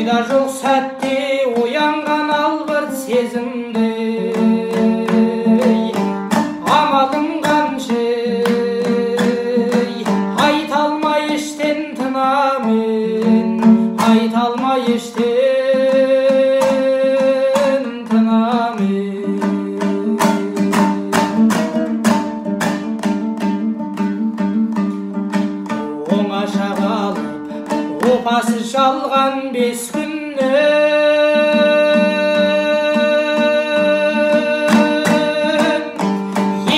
Ойда жоқ сәтте оянған албырт сезімдей, амалым қанша, айта алмай іштен тынамын, айта алмай іштен тынамын. Оңаша қалып, опасыз жалған 5 күннен,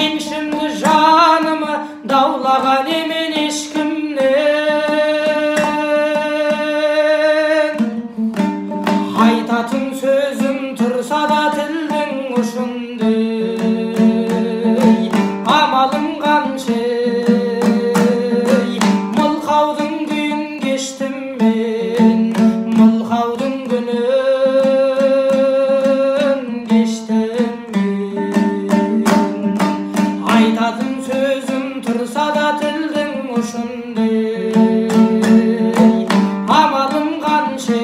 еншімді жанымы даулаған емен ешкімнен. Айтатын сөзім тұрса да тілдің ұшындай, амалым қанша, мылқаудың күйін кештім мен, мылқаудың күнін кештім мен. Айтатын сөзім тұрса да тілдің ұшындай, амалым қанша,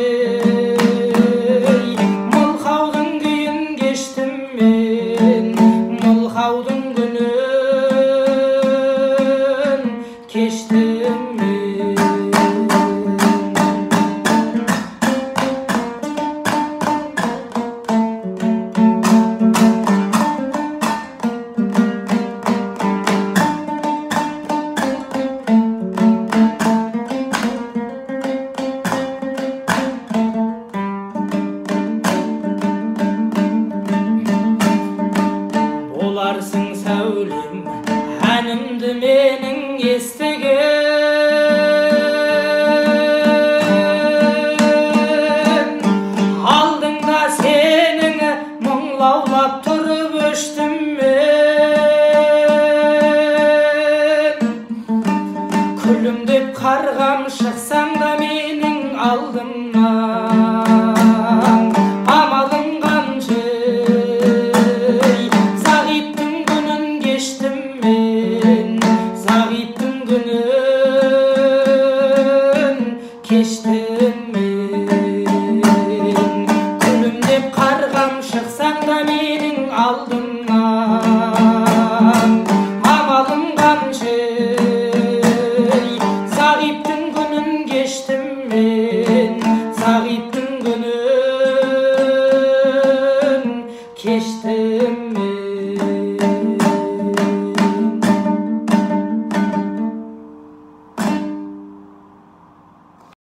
мылқаудың күйін кештім мен, мылқаудың күнін кештім мен. Боларсың сәулем, әнімді менің естіген, алдыңда сенің мұңлаулап тұрып өштім мен. Күлімдеп қарғам шықсаң да менің алдымнан,